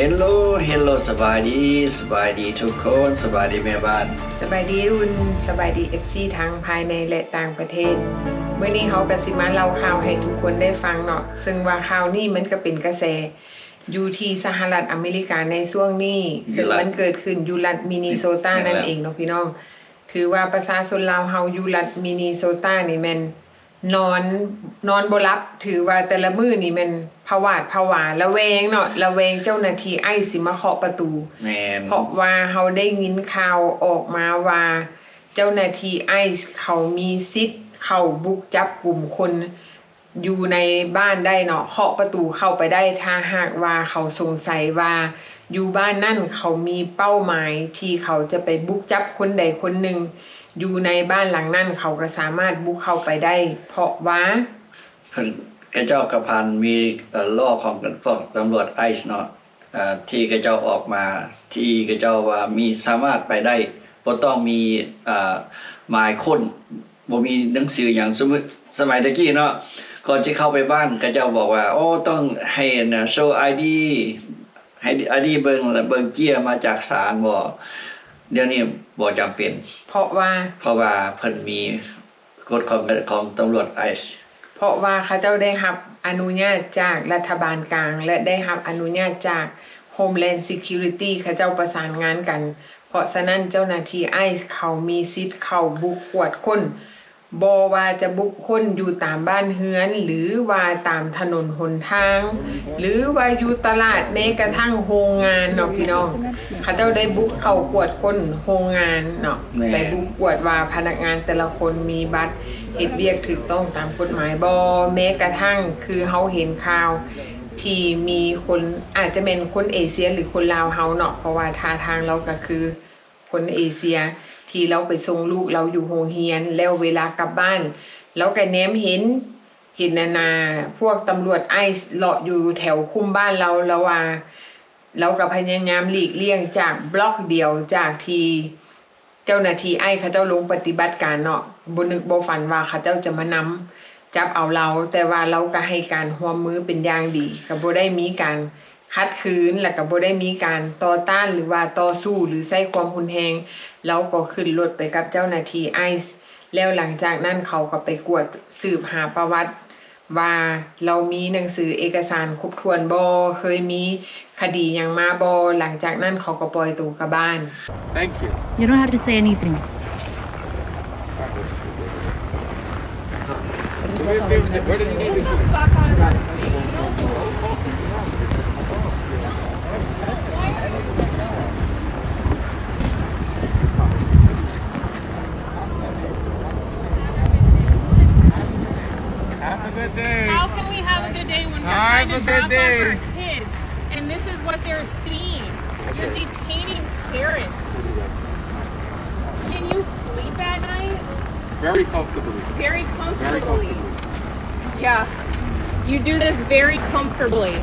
Hello Hello ສະບາຍດີ ສະບາຍດີທຸກຄົນ ສະບາຍດີແມ່ບ້ານ ສະບາຍດີອຸ່ນ ສະບາຍດີ ເອັຟຊີ ທັງພາຍໃນ ແລະ ຕ່າງປະເທດ. ມື້ນີ້ເຮົາກໍຊິມາເລົ່າຂ່າວໃຫ້ທຸກຄົນໄດ້ຟັງເນາະ ເຊິ່ງວ່າຂ່າວນີ້ມັນກໍເປັນກະແສຢູ່ທີ່ສະຫະລັດອາເມລິກາໃນຊ່ວງນີ້ ເຊິ່ງມັນເກີດຂຶ້ນຢູ່ລັດມິນິໂຊຕານັ້ນເອງເນາະພີ່ນ້ອງ. ຖືວ່າປະຊາຊົນລາວເຮົາຢູ່ລັດມິນິໂຊຕານີ້ແມ່ນ ນອນ ນອນບໍ່ຫຼັບ ຖືວ່າແຕ່ລະມື້ນີ້ແມ່ນຜະຫວາດຜະຫວາ ລະແວງເນາະ ລະແວງເຈົ້າໜ້າທີ່ໄອສ໌ຊິມາເຄາະປະຕູ ແມ່ນ ເພາະວ່າເຮົາໄດ້ຍິນຂ່າວອອກມາວ່າ ເຈົ້າໜ້າທີ່ໄອສ໌ເຂົາມີສິດເຂົ້າບຸກຈັບກຸມຄົນຢູ່ໃນບ້ານໄດ້ເນາະ ເຄາະປະຕູເຂົ້າໄປໄດ້ ຖ້າຫາກວ່າເຂົາສົງໄສວ່າ ຢູ່ບ້ານນັ້ນເຂົາມີເປົ້າໝາຍທີ່ເຂົາຈະໄປບຸກຈັບຄົນໃດຄົນໜຶ່ງ ຢູ່ໃນບ້ານຫຼັງນັ້ນ ເຂົາກໍສາມາດບຸກເຂົ້າໄປໄດ້ ເພາະວ່າ ເພິ່ນ ເຂົາເຈົ້າກໍຜ່ານມີ ເອີ ລໍຂອງພວກຕຳຫຼວດໄອສ໌ເນາະ ເອີ ທີ່ເຂົາເຈົ້າອອກມາ ທີ່ເຂົາເຈົ້າວ່າມີ ສາມາດໄປໄດ້ ບໍ່ຕ້ອງມີ ເອີ ໝາຍຄົ້ນ ບໍ່ມີໜັງສືຫຍັງ ສົມມຸດສະໄໝແຕ່ກີ້ເນາະ ກ່ອນຈະເຂົ້າໄປບ້ານ ເຂົາເຈົ້າບອກວ່າ ໂອ້ ຕ້ອງໃຫ້ອັນນ່າ ໂຊໄອດີ ໃຫ້ໄອດີເບິ່ງ ແລ້ວເບິ່ງເຈ້ຍມາຈາກສານບໍ ດຽວນີ້ບໍ່ຈຳເປັນ ເພາະວ່າ ເພາະວ່າເພິ່ນມີກົດຂອງ ຂອງຕຳຫຼວດໄອສ໌ ເພາະວ່າເຂົາເຈົ້າໄດ້ຮັບອະນຸຍາດຈາກລັດຖະບານກາງ ແລະ ໄດ້ຮັບອະນຸຍາດຈາກ Homeland Security ເຂົາເຈົ້າປະສານງານກັນ ເພາະສະນັ້ນເຈົ້າໜ້າທີ່ໄອສ໌ເຂົາມີສິດເຂົ້າບຸກກວດຄົ້ນ ບໍ່ວ່າຈະບຸກຄົ້ນຢູ່ຕາມບ້ານເຮືອນ ຫຼືວ່າຕາມຖະໜົນຫົນທາງ ຫຼືວ່າຢູ່ຕະຫຼາດ ແມ້ກະທັ່ງໂຮງງານເນາະພີ່ນ້ອງ ເຂົາເຈົ້າໄດ້ບຸກເຂົ້າກວດຄົ້ນໂຮງງານເນາະ ແມ່ນ ໄປບຸກກວດວ່າພະນັກງານແຕ່ລະຄົນມີບັດເຮັດວຽກຖືກຕ້ອງຕາມກົດໝາຍບໍ່ ແມ້ກະທັ່ງຄືເຮົາເຫັນຂ່າວທີ່ມີຄົນ ອາດຈະແມ່ນຄົນເອເຊຍ ຫຼືຄົນລາວເຮົາເນາະ ເພາະວ່າທ່າທາງລາວກໍຄື ຄົນເອເຊຍ ທີ່ລາວໄປສົ່ງລູກລາວຢູ່ໂຮງຮຽນ ແລ້ວເວລາກັບບ້ານ ລາວກໍແນມເຫັນ ເຫັນອັນນ່າ ພວກຕຳຫຼວດໄອສ໌ເລາະຢູ່ແຖວຄຸ້ມບ້ານລາວ ລາວວ່າ ລາວກໍພະຍາຍາມຫຼີກລ່ຽງຈາກບລັອກດຽວຈາກທີ່ເຈົ້າໜ້າທີ່ໄອສ໌ເຂົາເຈົ້າລົງປະຕິບັດການເນາະ ບໍ່ນຶກບໍ່ຝັນວ່າເຂົາເຈົ້າຈະມານຳຈັບເອົາລາວ ແຕ່ວ່າລາວກໍໃຫ້ການຮ່ວມມືເປັນຢ່າງດີ ກໍບໍ່ໄດ້ມີການ ຂັດຂືນ ແລະ ກໍບໍ່ໄດ້ມີການຕໍ່ຕ້ານ ຫຼືວ່າຕໍ່ສູ້ ຫຼືໃຊ້ຄວາມຮຸນແຮງ ລາວກໍຂຶ້ນລົດໄປກັບເຈົ້າໜ້າທີ່ໄອສ໌ ແລ້ວຫຼັງຈາກນັ້ນເຂົາກໍໄປກວດສືບຫາປະຫວັດວ່າລາວມີໜັງສືເອກະສານຄົບຖ້ວນບໍ່ ເຄີຍມີຄະດີຫຍັງມາບໍ່ ຫຼັງຈາກນັ້ນເຂົາກໍປ່ອຍໂຕກັບບ້ານ. Thank you. You don't have to say anything. Where did you get this? Have a good day. How can we have a good day when we're trying to drop off our kids and this is what they're seeing? You're detaining parents. Can you sleep at night? Very comfortably. Very comfortably. Very comfortably. Yeah. You do this very comfortably.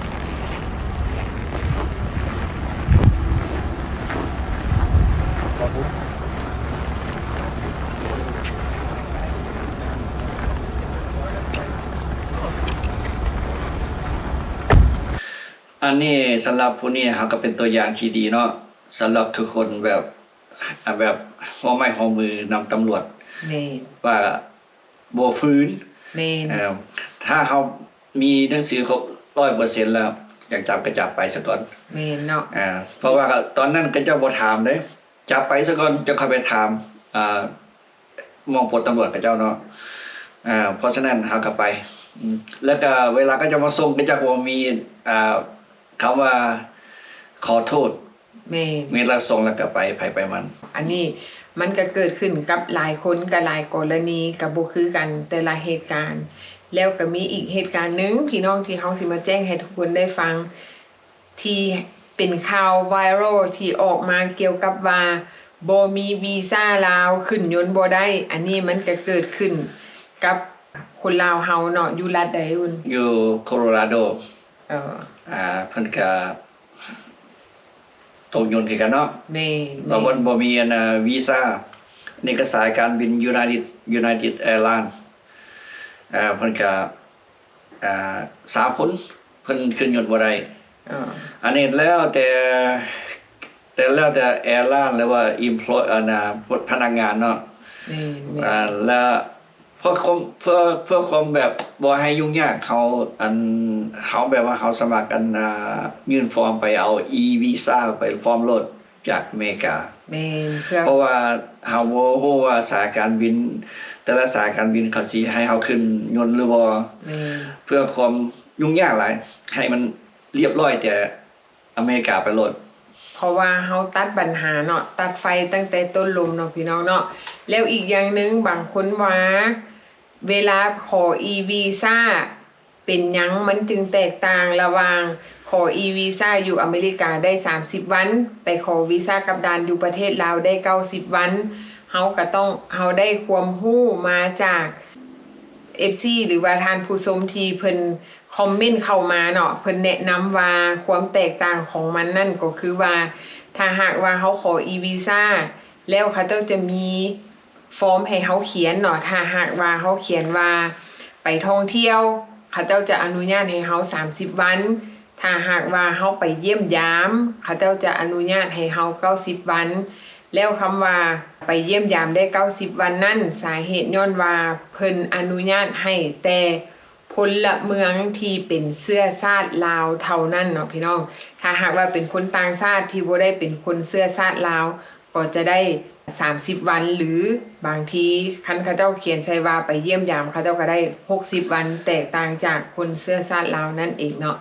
ອັນນີ້ສຳລັບຜູ້ນີ້ ເຮົາກໍເປັນຕົວຢ່າງທີ່ດີເນາະ ສຳລັບທຸກຄົນແບບ ແບບຫົວໄມ້ຫົວມືນຳຕຳຫຼວດ ແມ່ນ ວ່າບໍ່ຟື້ນ ແມ່ນ ເອີ ຖ້າເຮົາມີໜັງສືຄົບຮ້ອຍເປີເຊັນແລ້ວ ຢາກຈັບກໍຈັບໄປສາກ່ອນ ແມ່ນເນາະ ເອີ ເພາະວ່າຕອນນັ້ນເຂົາເຈົ້າບໍ່ຖາມເດ້ ຈັບໄປສາກ່ອນ ຈັ່ງຄ່ອຍໄປຖາມ ອ່າ ມອງປົດຕຳຫຼວດເຂົາເຈົ້າເນາະ ເອີ ເພາະສະນັ້ນເຮົາກໍໄປ ແລ້ວກໍເວລາເຂົາເຈົ້າມາສົ່ງ ເຂົາເຈົ້າກໍບໍ່ມີ ອ່າ ຄຳວ່າຂໍໂທດ ແມ່ນ ເວລາສົ່ງແລ້ວກໍໄປ ໃຜໄປມັນ. ອັນນີ້ມັນກໍເກີດຂຶ້ນກັບຫຼາຍຄົນ ກໍຫຼາຍກໍລະນີ ກໍບໍ່ຄືກັນແຕ່ລະເຫດການ. ແລ້ວກໍມີອີກເຫດການໜຶ່ງ ພີ່ນ້ອງ ທີ່ເຮົາຊິມາແຈ້ງໃຫ້ທຸກຄົນໄດ້ຟັງ ທີ່ເປັນຂ່າວໄວຣັລທີ່ອອກມາກ່ຽວກັບວ່າ ບໍ່ມີວີຊາລາວ ຂຶ້ນຍົນບໍ່ໄດ້. ອັນນີ້ມັນກໍເກີດຂຶ້ນກັບຄົນລາວເຮົາເນາະ. ຢູ່ລັດໃດອຸ່ນ? ຢູ່ໂຄໂລຣາໂດ. ເອີ ອ່າ ເພິ່ນກໍຕົກຍົນຄືກັນເນາະ. ແມ່ນ ເພາະເພິ່ນບໍ່ມີອັນນ່າ ວີຊາ. ນີ້ກໍສາຍການບິນ United United Airlines ເພິ່ນກໍ ອ່າ ສາມຄົນ ເພິ່ນຂຶ້ນຍົນບໍ່ໄດ້. ເອີ ອັນນີ້ແລ້ວແຕ່ ແຕ່ແລ້ວແຕ່ແອລາຍນ໌ ຫຼືວ່າ employ ອັນນ່າ ພະນັກງານເນາະ ແມ່ນໆ ອ່າ ແລ້ວເພື່ອຄວາມ ເພື່ອ ເພື່ອຄວາມແບບບໍ່ໃຫ້ຫຍຸ້ງຍາກ ເຮົາ ອັນ ເຮົາແບບວ່າເຮົາສະໝັກ ອັນ ອ່າ ຍື່ນຟອມໄປເອົາ e-visa ໄປພ້ອມໂລດ ຈາກອາເມລິກາ ແມ່ນ ເພື່ອ ເພາະວ່າເຮົາບໍ່ຮູ້ວ່າສາຍການບິນ ແຕ່ລະສາຍການບິນເຂົາຊິໃຫ້ເຮົາຂຶ້ນຍົນຫຼືບໍ່ ແມ່ນ ເພື່ອຄວາມຫຍຸ້ງຍາກຫຼາຍ ໃຫ້ມັນລຽບຮ້ອຍແຕ່ອາເມລິກາໄປໂລດ ເພາະວ່າເຮົາຕັດບັນຫາເນາະ ຕັດໄຟຕັ້ງແຕ່ຕົ້ນລົມເນາະ ພີ່ນ້ອງເນາະ. ແລ້ວອີກຢ່າງໜຶ່ງ ບາງຄົນວ່າ ເວລາຂໍ e-visa ເປັນຫຍັງມັນຈຶ່ງແຕກຕ່າງລະຫວ່າງຂໍ e-visa ຢູ່ອາເມລິກາໄດ້ສາມສິບວັນ ໄປຂໍວີຊາກັບດ່ານຢູ່ປະເທດລາວໄດ້ເກົ້າສິບວັນ? ເຮົາກະຕ້ອງ ເຮົາໄດ້ຄວາມຮູ້ມາຈາກ ເອັຟຊີ ຫຼືວ່າທ່ານຜູ້ຊົມທີ່ເພິ່ນຄອມເມັນເຂົ້າມາເນາະ ເພິ່ນແນະນຳວ່າຄວາມແຕກຕ່າງຂອງມັນນັ້ນກໍຄືວ່າ ຖ້າຫາກວ່າເຮົາຂໍ e-visa ແລ້ວເຂົາເຈົ້າຈະມີ ຟອມໃຫ້ເຮົາຂຽນເນາະ ຖ້າຫາກວ່າເຮົາຂຽນວ່າໄປທ່ອງທ່ຽວ ເຂົາເຈົ້າຈະອະນຸຍາດໃຫ້ເຮົາສາມສິບວັນ ຖ້າຫາກວ່າເຮົາໄປຢ້ຽມຢາມ ເຂົາເຈົ້າຈະອະນຸຍາດໃຫ້ເຮົາເກົ້າສິບວັນ ແລ້ວຄຳວ່າໄປຢ້ຽມຢາມໄດ້ເກົ້າສິບວັນນັ້ນ ສາເຫດຍ້ອນວ່າເພິ່ນອະນຸຍາດໃຫ້ແຕ່ພົນລະເມືອງທີ່ເປັນເຊື້ອຊາດລາວເທົ່ານັ້ນເນາະພີ່ນ້ອງ ຖ້າຫາກວ່າເປັນຄົນຕ່າງຊາດທີ່ບໍ່ໄດ້ເປັນຄົນເຊື້ອຊາດລາວ ກໍຈະໄດ້ສາມສິບວັນ ຫຼື ບາງທີຄັນເຂົາເຈົ້າຂຽນໃສ່ວ່າໄປຢ້ຽມຢາມ ເຂົາເຈົ້າກໍໄດ້ຫົກສິບວັນ ແຕກຕ່າງຈາກຄົນເຊື້ອຊາດລາວນັ້ນເອງເນາະ.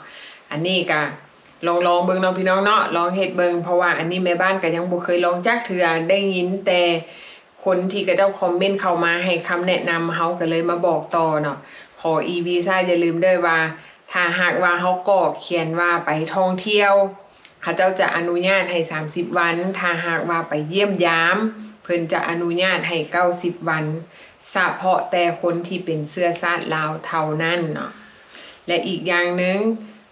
ອັນນີ້ກະລອງ ລອງເບິ່ງເນາະພີ່ນ້ອງເນາະ ລອງເຮັດເບິ່ງ ເພາະວ່າອັນນີ້ແມ່ບ້ານກະຍັງບໍ່ເຄີຍລອງຈັກເທື່ອ ໄດ້ຍິນແຕ່ຄົນທີ່ເຂົາເຈົ້າຄອມເມັນເຂົ້າມາໃຫ້ຄຳແນະນຳ ເຮົາກໍເລີຍມາບອກຕໍ່ເນາະ. ຂໍ e-visa ຢ່າລືມເດີວ່າ ຖ້າຫາກວ່າເຮົາກອກຂຽນວ່າໄປທ່ອງທ່ຽວ ເຂົາເຈົ້າຈະອະນຸຍາດໃຫ້ສາມສິບວັນ ຖ້າຫາກວ່າໄປຢ້ຽມຢາມ ເພິ່ນຈະອະນຸຍາດໃຫ້ເກົ້າສິບວັນ ສະເພາະແຕ່ຄົນທີ່ເປັນເຊື້ອຊາດລາວເທົ່ານັ້ນເນາະ. ແລະ ອີກຢ່າງໜຶ່ງ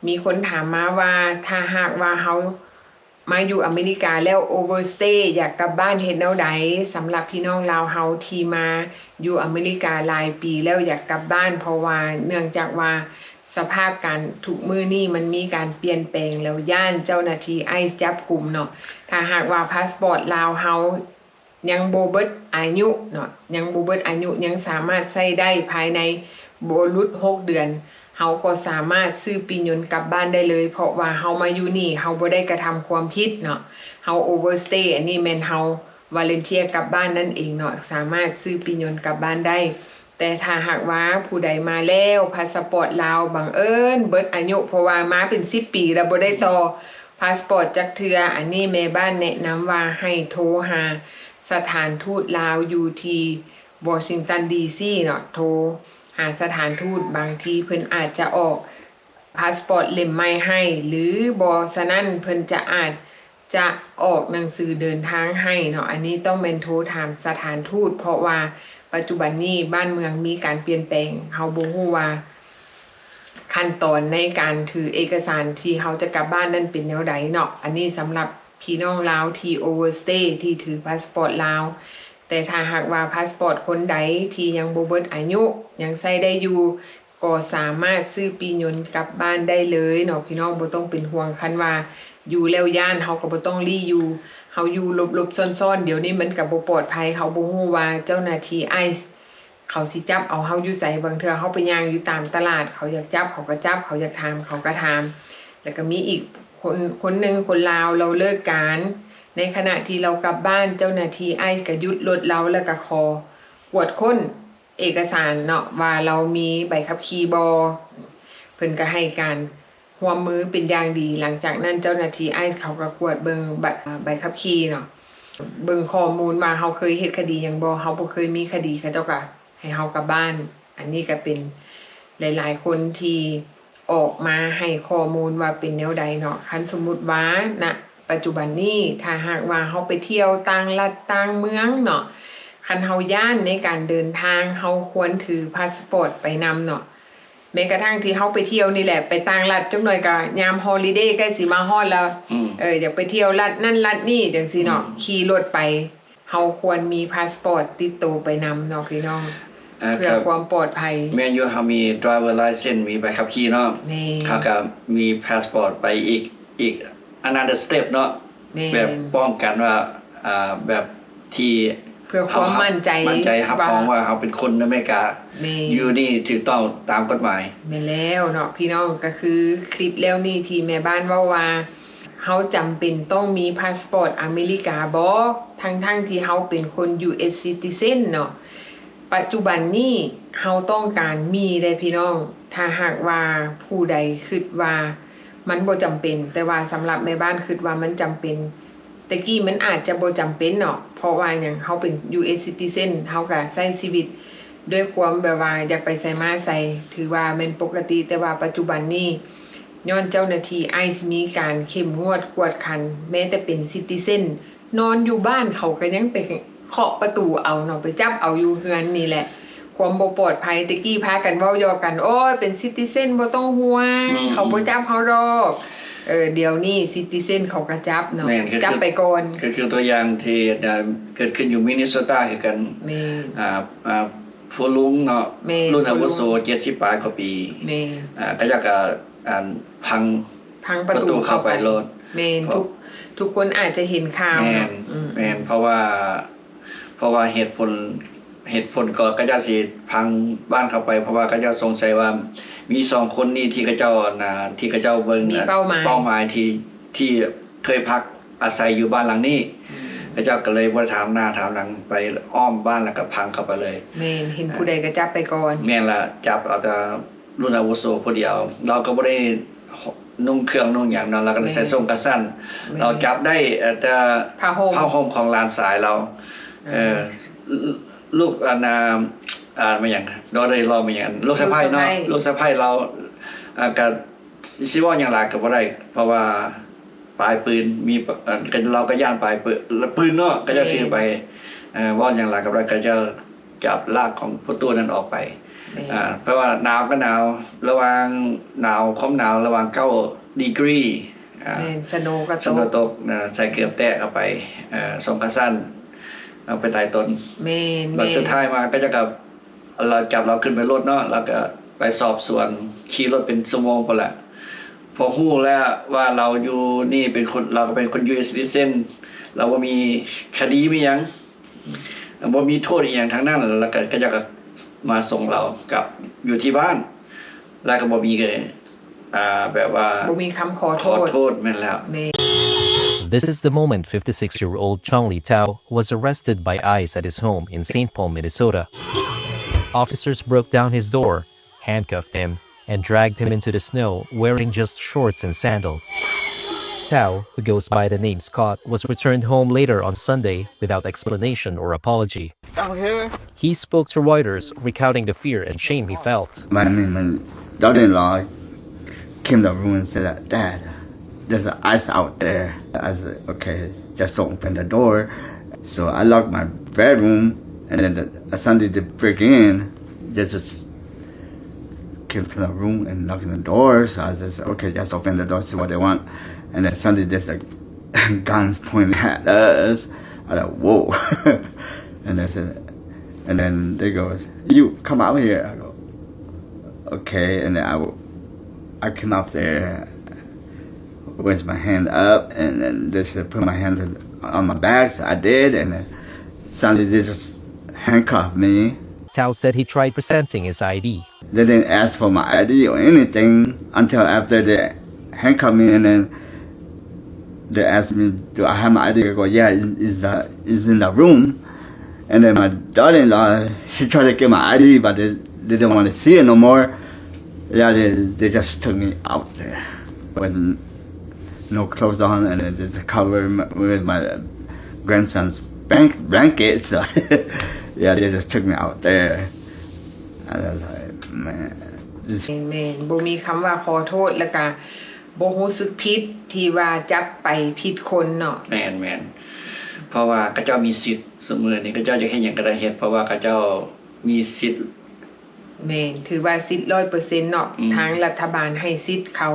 ມີຄົນຖາມມາວ່າ ຖ້າຫາກວ່າເຮົາມາຢູ່ອາເມລິກາແລ້ວ overstay ຢາກກັບບ້ານເຮັດແນວໃດ? ສຳລັບພີ່ນ້ອງລາວເຮົາທີ່ມາຢູ່ອາເມລິກາຫຼາຍປີແລ້ວຢາກກັບບ້ານ ເພາະວ່າເນື່ອງຈາກວ່າ ສະພາບການທຸກມື້ນີ້ມັນມີການປ່ຽນແປງ ແລ້ວຢ້ານເຈົ້າໜ້າທີ່ໄອສ໌ຈັບກຸມເນາະ. ຖ້າຫາກວ່າພາສປອດລາວເຮົາຍັງບໍ່ເບິດອາຍຸເນາະ ຍັງບໍ່ເບິດອາຍຸ ຍັງສາມາດໃຊ້ໄດ້ພາຍໃນບໍ່ຫຼຸດຫົກເດືອນ ເຮົາກໍສາມາດຊື້ປີ້ຍົນກັບບ້ານໄດ້ເລີຍ ເພາະວ່າເຮົາມາຢູ່ນີ້ ເຮົາບໍ່ໄດ້ກະທຳຄວາມຜິດເນາະ ເຮົາ overstay ອັນນີ້ແມ່ນເຮົາ volunteer ກັບບ້ານນັ້ນເອງເນາະ ສາມາດຊື້ປີ້ຍົນກັບບ້ານໄດ້. ແຕ່ຖ້າຫາກວ່າຜູ້ໃດມາແລ້ວ ພາສະປອດລາວບັງເອີນເບິດອາຍຸ ເພາະວ່າມາເປັນສິບປີແລ້ວບໍ່ໄດ້ຕໍ່ພາສປອດຈັກເທື່ອ ອັນນີ້ແມ່ບ້ານແນະນຳວ່າໃຫ້ໂທຫາສະຖານທູດລາວຢູ່ທີ່ Washington D C ເນາະ ໂທຫາສະຖານທູດ ບາງທີເພິ່ນອາດຈະອອກ ພາສປອດເຫຼັ້ມໃໝ່ໃຫ້ ຫຼື ບໍ່ສະນັ້ນເພິ່ນຈະອາດຈະອອກໜັງສືເດີນທາງໃຫ້ເນາະ. ອັນນີ້ຕ້ອງແມ່ນໂທຖາມສະຖານທູດ ເພາະວ່າປັດຈຸບັນນີ້ບ້ານເມືອງມີການປ່ຽນແປງ ເຮົາບໍ່ຮູ້ວ່າຂັ້ນຕອນໃນການຖືເອກະສານທີ່ເຮົາຈະກັບບ້ານນັ້ນເປັນແນວໃດເນາະ. ອັນນີ້ສຳລັບພີ່ນ້ອງລາວທີ່ overstay ທີ່ຖືພາສປອດລາວ ແຕ່ຖ້າຫາກວ່າພາສປອດຄົນໃດທີ່ຍັງບໍ່ເບິດອາຍຸ ຍັງໃຊ້ໄດ້ຢູ່ ກໍສາມາດຊື້ປີ້ຍົນກັບບ້ານໄດ້ເລີຍເນາະ ພີ່ນ້ອງບໍ່ຕ້ອງເປັນຫ່ວງ. ຄັນວ່າຢູ່ແລ້ວຢ້ານ ເຮົາກໍບໍ່ຕ້ອງລີ້ຢູ່ ເຮົາຢູ່ຫຼົບໆຊ້ອນໆ ດຽວນີ້ມັນກໍບໍ່ປອດໄພ ເຮົາບໍ່ຮູ້ວ່າເຈົ້າໜ້າທີ່ໄອສ໌ເຂົາຊິຈັບເອົາເຮົາຢູ່ໃສ. ບາງເທື່ອເຮົາໄປຍ່າງຢູ່ຕາມຕະຫຼາດ ເຂົາຢາກຈັບເຂົາກໍຈັບ ເຂົາຢາກຖາມເຂົາກໍຖາມ. ແລ້ວກໍມີອີກຄົນ ຄົນໜຶ່ງ ຄົນລາວ ລາວເລີກການ ໃນຂະນະທີ່ລາວກັບບ້ານ ເຈົ້າໜ້າທີ່ໄອສ໌ກໍຢຸດລົດລາວ ແລ້ວກໍຂໍກວດຄົ້ນ ເອກະສານເນາະ ວ່າລາວມີໃບຂັບຂີ່ບໍ່ ເພິ່ນກໍໃຫ້ການຮ່ວມມືເປັນຢ່າງດີ. ຫຼັງຈາກນັ້ນເຈົ້າໜ້າທີ່ໄອສ໌ເຂົາກໍກວດເບິ່ງ ໃບ ໃບຂັບຂີ່ເນາະ ເບິ່ງຂໍ້ມູນວ່າເຮົາເຄີຍເຮັດຄະດີຫຍັງບໍ່ ເຮົາບໍ່ເຄີຍມີຄະດີ ເຂົາເຈົ້າກໍໃຫ້ເຮົາກັບບ້ານ. ອັນນີ້ກໍເປັນຫຼາຍໆຄົນທີ່ອອກມາໃຫ້ຂໍ້ມູນວ່າເປັນແນວໃດເນາະ. ຄັນສົມມຸດວ່າ ນະ ປັດຈຸບັນນີ້ ຖ້າຫາກວ່າເຮົາໄປທ່ຽວຕ່າງລັດຕ່າງເມືອງເນາະ ຄັນເຮົາຢ້ານໃນການເດີນທາງ ເຮົາຄວນຖືພາສປອດໄປນຳເນາະ. ແມ້ກະທັ້ງທີ່ເຮົາໄປທ່ຽວນີ້ແຫຼະ ໄປຕ່າງລັດ ຈັກໜ້ອຍກະຍາມຮອລິເດໃກ້ຊິມາຮອດແລ້ວ ອືມ ເອີ ຢາກໄປທ່ຽວລັດນັ້ນລັດນີ້ ຈັ່ງຊີ້ເນາະ ອືມ ຂີ່ລົດໄປ ເຮົາຄວນມີພາສປອດຕິດໂຕໄປນຳເນາະພີ່ນ້ອງ. ອ່າ ເພື່ອຄວາມປອດໄພ. ແມ່ນຢູ່ ເຮົາມີ driver license ມີໃບຂັບຂີ່ເນາະ ແມ່ນ ເຮົາກໍມີ passport ໄປອີກ ອີກ another step ເນາະ ແມ່ນ ແບບປ້ອງກັນວ່າ ອ່າ ແບບທີ່ ເພື່ອຄວາມໝັ້ນໃຈ ເຮົາຮັບ ໝັ້ນໃຈຮັບຮອງວ່າເຮົາເປັນຄົນອາເມລິກາ ແມ່ນ ຢູ່ນີ້ຖືກຕ້ອງຕາມກົດໝາຍ. ແມ່ນແລ້ວເນາະພີ່ນ້ອງ ກໍຄືຄລິບແລ້ວນີ້ທີ່ແມ່ບ້ານເວົ້າວ່າ ເຮົາຈຳເປັນຕ້ອງມີພາສປອດອາເມລິກາບໍ? ທັງໆທີ່ເຮົາເປັນຄົນ ຢູເອັສ citizen ເນາະ. ປັດຈຸບັນນີ້ເຮົາຕ້ອງການມີເດ້ພີ່ນ້ອງ ຖ້າຫາກວ່າຜູ້ໃດຄິດວ່າມັນບໍ່ຈຳເປັນ, ແຕ່ວ່າສຳລັບແມ່ບ້ານຄິດວ່າມັນຈຳເປັນ. ແຕ່ກີ້ມັນອາດຈະບໍ່ຈຳເປັນເນາະ ເພາະວ່າຫຍັງ ເຮົາເປັນ ຢູເອັສ citizen ເຮົາກໍໃຊ້ຊີວິດດ້ວຍຄວາມແບບວ່າຢາກໄປໃສມາໃສ ຖືວ່າແມ່ນປົກກະຕິ, ແຕ່ວ່າປັດຈຸບັນນີ້ ຍ້ອນເຈົ້າໜ້າທີ່ ICE ມີການເຂັ້ມງວດກວດຂັນ ແມ້ແຕ່ເປັນ citizen ນອນຢູ່ບ້ານເຂົາກໍຍັງໄປເຄາະປະຕູເອົາເນາະ ໄປຈັບເອົາຢູ່ເຮືອນນີ້ແຫຼະ. ຄວາມບໍ່ປອດໄພ ແຕ່ກີ້ພາກັນເວົ້າຢອກກັນ ໂອ້ຍ ເປັນ citizen ບໍ່ຕ້ອງຫ່ວງ ອືມ ເຂົາບໍ່ຈັບເຮົາດອກ. ເອີ ດຽວນີ້ citizen ເຂົາກໍຈັບເນາະ ແມ່ນ ກໍຄື ຈັບໄປກ່ອນ ກໍຄືຕົວຢ່າງທີ່ ເກີດຂຶ້ນຢູ່ Minnesota ຄືກັນ ແມ່ນ ອ່າ ອ່າ ຜູ້ລຸງເນາະ ແມ່ນ ລຸ້ນອາວຸໂສ ຜູ້ລຸງ ເຈັດສິບປາຍກວ່າປີ ແມ່ນ ອ່າ ເຂົາເຈົ້າກໍ ອັນ ພັງ ພັງປະຕູ ປະຕູເຂົ້າໄປ ເຂົ້າໄປໂລດ ແມ່ນ ເພາະ ທຸກ ທຸກຄົນອາດຈະເຫັນຂ່າວ ແມ່ນ ເນາະ ອືມ ແມ່ນ ເພາະວ່າ ເພາະວ່າເຫດຜົນ ເຫດຜົນກໍ ເຂົາເຈົ້າຊິພັງບ້ານເຂົ້າໄປ ເພາະວ່າເຂົາເຈົ້າສົງໄສວ່າມີສອງຄົນນີ້ທີ່ເຂົາເຈົ້າ ອັນ ທີ່ເຂົາເຈົ້າເບິ່ງ ມີເປົ້າໝາຍ ເປົ້າໝາຍທີ່ ທີ່ເຄີຍພັກອາໄສຢູ່ບ້ານຫຼັງນີ້ ອືມ ເຂົາເຈົ້າກໍເລີຍບໍ່ໄດ້ຖາມໜ້າຖາມຫຼັງ ໄປອ້ອມບ້ານແລ້ວກໍພັງເຂົ້າໄປເລີຍ ແມ່ນ ເຫັນຜູ້ໃດກໍຈັບໄປກ່ອນ ແມ່ນລະ ຈັບເອົາແຕ່ ລຸ້ນອາວຸໂສຜູ້ດຽວ ລາວກໍບໍ່ໄດ້ນຸ່ງເຄື່ອງນຸ່ງຫຍັງເນາະ ລາວກໍໄດ້ໃສ່ ແມ່ນ ສົ້ງຂາສັ້ນ ແມ່ນ ລາວຈັບໄດ້ ເອີ ແຕ່ຜ້າຫົ່ມ ຜ້າຫົ່ມຂອງຫຼານຊາຍລາວ ເອີ ອ່າ ລູກ ອັນ ອ່າ ອ່າ ແມ່ນຫຍັງ daughter-in-law ແມ່ນຫຍັງ ລູກສະໃພ້ເນາະ ລູກສະໃພ້ ລູກສະໃພ້ລາວ ອ່າ ກໍຊິເວົ້າຫຍັງຫຼາຍກໍບໍ່ໄດ້ ເພາະວ່າປາຍປືນ ມີ ເອີ ລາວກໍຢ້ານປາຍປືນ ປືນເນາະ ເຂົາເຈົ້າ ແມ່ນ ຖືໄປ ເອີ ເວົ້າຫຍັງຫຼາຍກໍບໍ່ໄດ້ ເຂົາເຈົ້າ ຈັບລາກຂອງປະຕູນັ້ນອອກໄປ ແມ່ນ ອ່າ ເພາະວ່າໜາວກໍໜາວ ລະຫວ່າງໜາວ ຄວາມໜາວລະຫວ່າງເກົ້າດີກຣີ ອ່າ ແມ່ນ ສະໂນກໍຕົກ ສະໂນຕົກ ອ່າ ໃສ່ເກີບແຕະເຂົ້າໄປ ອ່າ ສົ້ງຂາສັ້ນ ເອົາໄປໃຕ້ຕົ້ນ ແມ່ນ ບັດ ແມ່ນ ສຸດທ້າຍມາກໍຈະກັບ ລາວຈັບລາວຂຶ້ນໄປລົດເນາະ ລາວກໍໄປສອບສວນ ຂີ່ລົດເປັນຊົ່ວໂມງພຸ້ນແຫຼະ ພໍຮູ້ແລ້ວວ່າລາວຢູ່ນີ້ເປັນຄົນ ລາວກໍເປັນຄົນ ຢູເອັສ citizen ລາວບໍ່ມີຄະດີມີຫຍັງ ບໍ່ມີໂທດອີ່ຫຍັງທັງນັ້ນ ແລ້ວກໍ ເຂົາເຈົ້າກໍມາສົ່ງລາວກັບຢູ່ທີ່ບ້ານ ແລ້ວກໍບໍ່ມີ ອ່າ ແບບວ່າ ບໍ່ມີຄຳຂໍໂທດ ຂໍໂທດ ແມ່ນແລ້ວ ແມ່ນ. This is the moment fifty-six-year-old Chong Li Tao was arrested by ICE at his home in Saint Paul, Minnesota. Officers broke down his door, handcuffed him, and dragged him into the snow wearing just shorts and sandals. Tao, who goes by the name Scott, was returned home later on Sunday without explanation or apology. Down here. He spoke to Reuters, recounting the fear and shame he felt. My, my, my daughter-in-law came to the room and said that, "Dad, there's an ICE out there." I said, "Okay, just open the door." So I locked my bedroom, and then the, suddenly they break in. They just came to the room and knocking the door. So I just, "Okay, just open the door, see what they want." And then suddenly there's a guns pointing at us. I like, "Whoa." And I said, and then they go, "You come out here." I go, "Okay." And then I, w- I came out there with my hand up, and then they said, "Put my hand on my back." So I did, and then suddenly they just handcuffed me. Tao said he tried presenting his ID. They didn't ask for my ID or anything until after they handcuffed me, and then they asked me, "Do I have my ID?" I go, "Yeah, it's, it's, the, it's in the room." And then my daughter-in-law, she tried to get my ID, but they, they didn't want to see it no more. Yeah, they, they just took me out there with no clothes on, and then just covered m- with my grandson's bank- blanket. So, yeah, they just took me out there. I was like, "Man, this" ແມ່ນໆ ບໍ່ມີຄຳວ່າຂໍໂທດ ແລ້ວກະບໍ່ຮູ້ສຶກຜິດທີ່ວ່າຈັບໄປຜິດຄົນເນາະ. ແມ່ນໆ ເພາະວ່າເຂົາເຈົ້າມີສິດ ຊຸມື້ນີ້ເຂົາເຈົ້າຢາກເຮັດຫຍັງກໍໄດ້ເຮັດ ເພາະວ່າເຂົາເຈົ້າມີສິດ. ແມ່ນ ຖືວ່າສິດຮ້ອຍເປີເຊັນເນາະ. ອືມ ທາງລັດຖະບານໃຫ້ສິດເຂົາ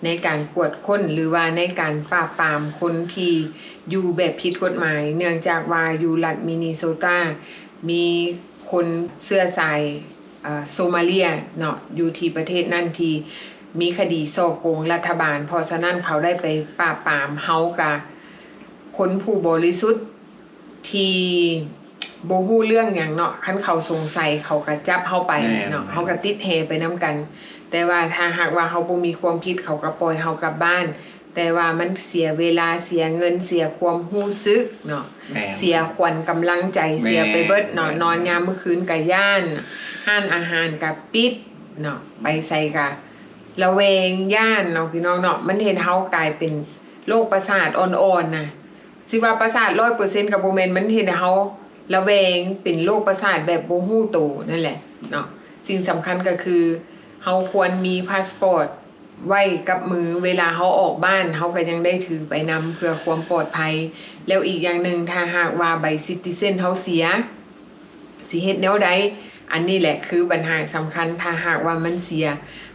ໃນການກວດຄົ້ນ ຫຼືວ່າໃນການປາບປາມຄົນທີ່ຢູ່ແບບຜິດກົດໝາຍ ເນື່ອງຈາກວ່າຢູ່ລັດມິນນີໂຊຕາ ມີ ຄົນເຊື້ອສາຍ ເອີ ໂຊມາເລຍເນາະ ຢູ່ທີ່ປະເທດນັ້ນທີ່ມີຄະດີສໍ້ໂກງລັດຖະບານ, ເພາະສະນັ້ນເຂົາໄດ້ໄປປາບປາມ. ເຮົາກະຄົນຜູ້ບໍລິສຸດທີ່ບໍ່ຮູ້ເລື່ອງຫຍັງເນາະ, ຄັນເຂົາສົງໄສເຂົາກະຈັບເຮົາໄປເນາະ, ແມ່ນໆ ເຮົາກະຕິດແຮ່ໄປນຳກັນ. ແຕ່ວ່າຖ້າຫາກວ່າເຮົາບໍ່ມີຄວາມຜິດ ເຂົາກະປ່ອຍເຮົາກັບບ້ານ. ແຕ່ວ່າມັນເສຍເວລາ, ເສຍເງິນ, ເສຍຄວາມຮູ້ສຶກເນາະ, ແມ່ນ ເສຍຂວັນກຳລັງໃຈ, ແມ່ນ ເສຍໄປເບິດເນາະ. ແມ່ນ ນອນຍາມມື້ຄືນກະຢ້ານ, ຮ້ານອາຫານກະປິດເນາະ, ໄປໃສກະລະແວງ, ຢ້ານເນາະ ພີ່ນ້ອງເນາະ. ມັນເຮັດເຮົາກາຍເປັນໂລກປະສາດອ່ອນໆນະ, ຊິວ່າປະສາດຮ້ອຍເປີເຊັນກະບໍ່ແມ່ນ, ມັນເຮັດໃຫ້ເຮົາລະແວງ, ເປັນໂລກປະສາດແບບບໍ່ຮູ້ໂຕນັ້ນແຫຼະເນາະ. ສິ່ງສຳຄັນກະຄື ເຮົາຄວນມີພາສປອດໄວ້ກັບມື, ເວລາເຮົາອອກບ້ານ ເຮົາກະຍັງໄດ້ຖືໄປນຳເພື່ອຄວາມປອດໄພ. ແລ້ວອີກຢ່າງໜຶ່ງ ຖ້າຫາກວ່າໃບຊິດຕິເຊັນເຮົາເສຍ ຊິເຮັດແນວໃດ? ອັນນີ້ແຫຼະຄືບັນຫາສຳຄັນ. ຖ້າຫາກວ່າມັນເສຍ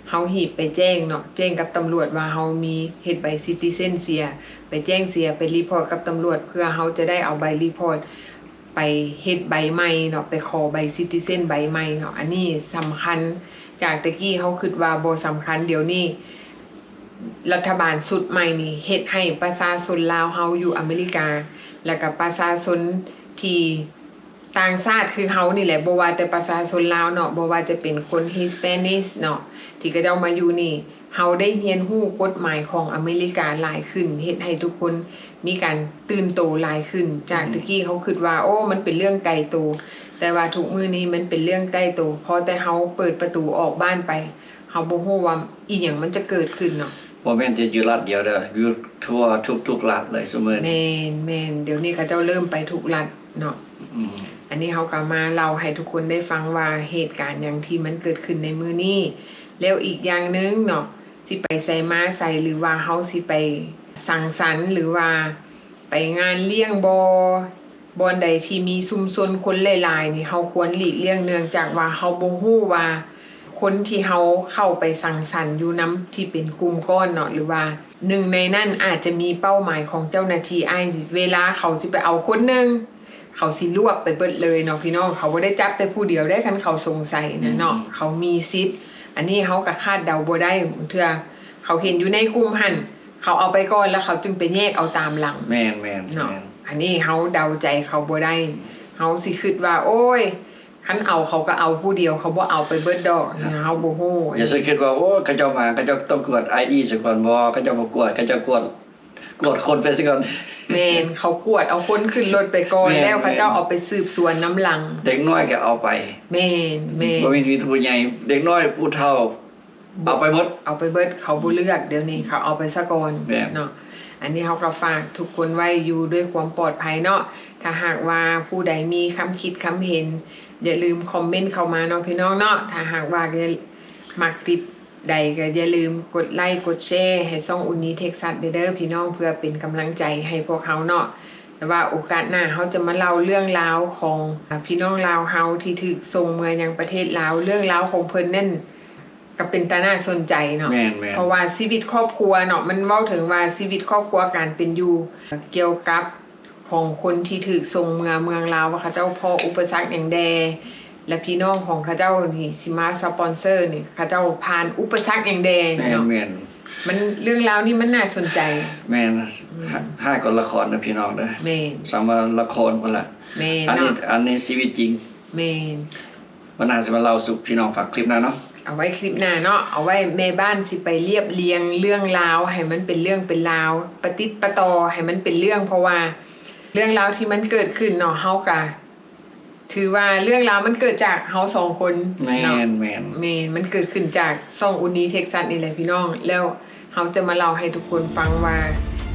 ເຮົາຮີບໄປແຈ້ງເນາະ, ແຈ້ງກັບຕຳຫຼວດວ່າເຮົາມີເຮັດໃບຊິດຕິເຊັນເສຍ, ໄປແຈ້ງເສຍ, ໄປຣີພອດກັບຕຳຫຼວດ ເພື່ອເຮົາຈະໄດ້ເອົາໃບຣີພອດ ໄປເຮັດໃບໃໝ່ເນາະ, ໄປຂໍໃບຊິດຕິເຊັນໃບໃໝ່ເນາະ. ອັນນີ້ສຳຄັນ, ຈາກແຕ່ກີ້ເຮົາຄິດວ່າບໍ່ສຳຄັນ, ດຽວນີ້ລັດຖະບານຊຸດໃໝ່ນີ້ເຮັດໃຫ້ປະຊາຊົນລາວເຮົາຢູ່ອາເມລິກາ ແລ້ວກະປະຊາຊົນທີ່ຕ່າງຊາດຄືເຮົານີ້ແຫຼະ, ບໍ່ວ່າແຕ່ປະຊາຊົນລາວເນາະ, ບໍ່ວ່າຈະເປັນຄົນ Hispanic ເນາະ ທີ່ເຂົາເຈົ້າມາຢູ່ນີ້, ເຮົາໄດ້ຮຽນຮູ້ກົດໝາຍຂອງອາເມລິກາຫຼາຍຂຶ້ນ, ເຮັດໃຫ້ທຸກຄົນມີການຕື່ນໂຕຫຼາຍຂຶ້ນ. ຈາກ ອືມ ແຕ່ກີ້ເຮົາຄິດວ່າ ໂອ້ ມັນເປັນເລື່ອງໄກໂຕ, ແຕ່ວ່າທຸກມື້ນີ້ມັນເປັນເລື່ອງໃກ້ໂຕ. ພໍແຕ່ເຮົາເປີດປະຕູອອກບ້ານໄປ, ເຮົາບໍ່ຮູ້ວ່າອີ່ຫຍັງມັນຈະເກີດຂຶ້ນເນາະ. ບໍ່ແມ່ນແຕ່ຢູ່ລັດດຽວເດີ, ຢູ່ທົ່ວທຸກໆລັດເລີຍຊຸມື້ນີ້. ແມ່ນ, ແມ່ນ, ດຽວນີ້ເຂົາເຈົ້າເລີ່ມໄປທຸກລັດເນາະ. ອືມ ອັນນີ້ເຮົາກະມາເລົ່າໃຫ້ທຸກຄົນໄດ້ຟັງວ່າເຫດການຫຍັງທີ່ມັນເກີດຂຶ້ນໃນມື້ນີ້. ແລ້ວອີກຢ່າງໜຶ່ງເນາະ, ຊິໄປໃສມາໃສ ຫຼືວ່າເຮົາຊິໄປສັງສັນ ຫຼືວ່າໄປງານລ້ຽງບໍ່ ບ່ອນໃດທີ່ມີຊຸມຊົນຄົນຫຼາຍໆນີ້ ເຮົາຄວນຫຼີກລ່ຽງ, ເນື່ອງຈາກວ່າເຮົາບໍ່ຮູ້ວ່າຄົນທີ່ເຮົາເຂົ້າໄປສັງສັນຢູ່ນຳທີ່ເປັນກຸ່ມກ້ອນເນາະ ຫຼືວ່າໜຶ່ງໃນນັ້ນອາດຈະມີເປົ້າໝາຍຂອງເຈົ້າໜ້າທີ່. ອ້າຍ ເວລາເຂົາຊິໄປເອົາຄົນໜຶ່ງ ເຂົາຊິລວບໄປເບິດເລີຍເນາະ ພີ່ນ້ອງ. ເຂົາບໍ່ໄດ້ຈັບແຕ່ຜູ້ດຽວໄດ໋ ຄັນເຂົາສົງໄສນະເນາະ, ອືມ ເຂົາມີສິດ. ອັນນີ້ເຮົາກະຄາດເດົາບໍ່ໄດ້, ບາງເທື່ອເຂົາເຫັນຢູ່ໃນກຸ່ມຫັ້ນ ເຂົາເອົາໄປກ່ອນ ແລ້ວເຂົາຈຶ່ງໄປແຍກເອົາຕາມຫຼັງ. ແມ່ນໆ ເນາະ ແມ່ນ. ອັນນີ້ເຮົາເດົາໃຈເຂົາບໍ່ໄດ້, ເຮົາຊິຄິດວ່າ ໂອ້ຍ ຄັນເອົາເຂົາກະເອົາຜູ້ດຽວ, ເຂົາບໍ່ເອົາໄປເບິດດອກ, ເຮົາບໍ່ຮູ້. ຢ່າຊິຄິດວ່າ ໂອ້ ເຂົາເຈົ້າມາ ເຂົາເຈົ້າຕ້ອງກວດ ໄອ ດີ ຊະກ່ອນບໍ, ເຂົາເຈົ້າບໍ່ກວດ, ເຂົາເຈົ້າກວດ ກວດຄົນໄປຊະກ່ອນ. ແມ່ນ, ເຂົາກວດເອົາຄົນຂຶ້ນລົດໄປກ່ອນ ແມ່ນ ແລ້ວເຂົາເຈົ້າ ແມ່ນ ເອົາໄປສືບສວນນຳຫຼັງ. ເດັກນ້ອຍກະເອົາໄປ. ແມ່ນ, ແມ່ນ. ບໍ່ມີແຕ່ຜູ້ໃຫຍ່, ເດັກນ້ອຍ, ຜູ້ເຖົ້າ ເອົາໄປໝົດ, ເອົາໄປເບິດ, ເຂົາບໍ່ເລືອກ. ດຽວນີ້ເຂົາເອົາໄປຊະກ່ອນ ແມ່ນ ເນາະ. ອັນນີ້ເຮົາກະຝາກທຸກຄົນໄວ້ຢູ່ດ້ວຍຄວາມປອດໄພເນາະ. ຖ້າຫາກວ່າຜູ້ໃດມີຄຳຄິດຄຳເຫັນ ຢ່າລືມຄອມເມັນເຂົ້າມາເນາະ ພີ່ນ້ອງເນາະ. ຖ້າຫາກວ່າມັກຄລິບ ໃດກະຢ່າລືມກົດໄລກົດແຊໃຫ້ຊ່ອງ Uni Texas ເດີ ເດີພີ່ນ້ອງ, ເພື່ອເປັນກຳລັງໃຈໃຫ້ພວກເຮົາເນາະ. ແຕ່ວ່າໂອກາດໜ້າເຮົາຈະມາເລົ່າເລື່ອງລາວຂອງ ອາ ພີ່ນ້ອງລາວເຮົາທີ່ຖືກສົ່ງເມືອຍັງປະເທດລາວ. ເລື່ອງລາວຂອງເພິ່ນນັ້ນກະເປັນຕາໜ້າສົນໃຈເນາະ. ແມ່ນໆ. ເພາະວ່າຊີວິດຄອບຄົວເນາະ, ມັນເວົ້າເຖິງວ່າຊີວິດຄອບຄົວ ການເປັນຢູ່ ກ່ຽວກັບ ຂອງຄົນທີ່ຖືກສົ່ງເມືອເມືອງລາວ ວ່າເຂົາເຈົ້າພໍ້ອຸປະສັກຫຍັງແດ່ ແລະ ພີ່ນ້ອງຂອງເຂົາເຈົ້ານີ້ຊິມາສະປອນເຊີນີ້ ເຂົາເຈົ້າຜ່ານອຸປະສັກຫຍັງແດ່ເນາະ. ແມ່ນໆ. ມັນ ເລື່ອງລາວນີ້ມັນໜ້າສົນໃຈ. ແມ່ນ. ອືມ. ຮ້າຍກວ່າລະຄອນເດີພີ່ນ້ອງເດີ. ແມ່ນ. ສ່ຳວ່າລະຄອນພຸ້ນລະ. ແມ່ນເນາະ. ອັນນີ້ ອັນນີ້ຊີວິດຈິງ. ແມ່ນ. ມື້ໜ້າຊິມາເລົ່າສູ່ພີ່ນ້ອງຟັງຄລິບໜ້າເນາະ. ເອົາໄວ້ຄລິບໜ້າເນາະ, ເອົາໄວ້ແມ່ບ້ານຊິໄປລຽບລຽງເລື່ອງລາວໃຫ້ມັນເປັນເລື່ອງເປັນລາວ, ປະຕິດປະຕໍ່ໃຫ້ມັນເປັນເລື່ອງ, ເພາະວ່າເລື່ອງລາວທີ່ມັນເກີດຂຶ້ນເນາະ, ເຮົາກະຖືວ່າເລື່ອງລາວມັນເກີດຈາກເຮົາສອງຄົນເນາະ. ແມ່ນ, ແມ່ນ. ແມ່ນ, ມັນເກີດຂຶ້ນຈາກຊ່ອງ Uni Texas ນີ້ແຫຼະພີ່ນ້ອງ. ແລ້ວ ເຮົາຈະມາເລົ່າໃຫ້ທຸກຄົນຟັງວ່າ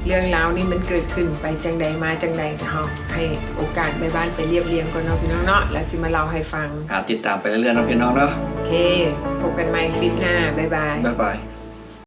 ເລື່ອງລາວນີ້ມັນເກີດຂຶ້ນໄປຈັ່ງໃດມາຈັ່ງໃດ. ເຮົາໃຫ້ໂອກາດແມ່ບ້ານໄປລຽບລຽງກ່ອນເນາະ ພີ່ນ້ອງເນາະ, ແລ້ວຊິມາເລົ່າໃຫ້ຟັງ. ອ່າ ຕິດຕາມໄປເລື້ອຍໆເນາະ ພີ່ນ້ອງເນາະ. ໂອເຄ ພົບກັນໃໝ່ຄລິບໜ້າ. ບາຍບາຍ. ບາຍບາຍ.